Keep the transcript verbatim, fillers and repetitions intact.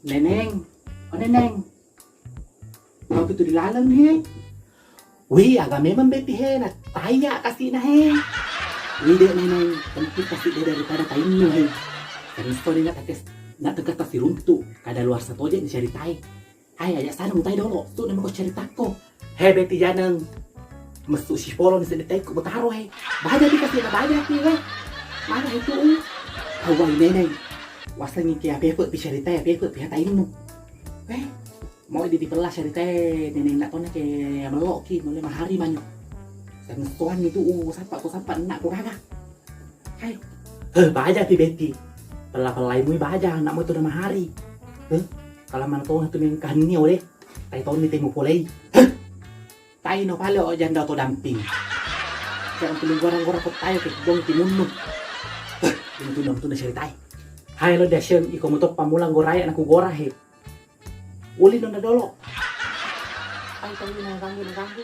Neneng, oh Neneng, mau itu dilaleng he. Wih, aga memang Betti he, na taya kasina he. Wih, dek Neneng, penting kasi dia daripada tainnu he. Kan isto ni nak takes, nak tegas tasi runtu, kada luar satoje ni ceritai. Hai, aja sana mutai dolo, tu nama ko ceritako. He Betti Janeng, mesu si polo ni sedetaiku betaro he. Baja pi kasina, baja pi he. Mana itu? Awai Neneng. Wasangi ke apa-apa pi ceritai, apa-apa pi hatainnu. Eh, mau di dipella ceritai Neneng nak tona ke melok ki, mulai mahari manyo. Sengestoan itu, uh, sapa ko sapa nak ko gaga. Hai. Heh, baja pi Betti. Pella-pellai mui baja, nak mau tu udah mahari. Heh, kalau mana tona tu mengkahni oleh. Tai toni temu polei. Heh. Tai no pale o janda to damping. Jangan tu gorang-gorang ko tayo ke bong timunnu. Heh, ini tu dong tu na ceritai. Hai lo Daseng, iko mutoppa mulang gorai anakku gora he. Uli nona dolo. Ai tau na ganggu, na ganggu.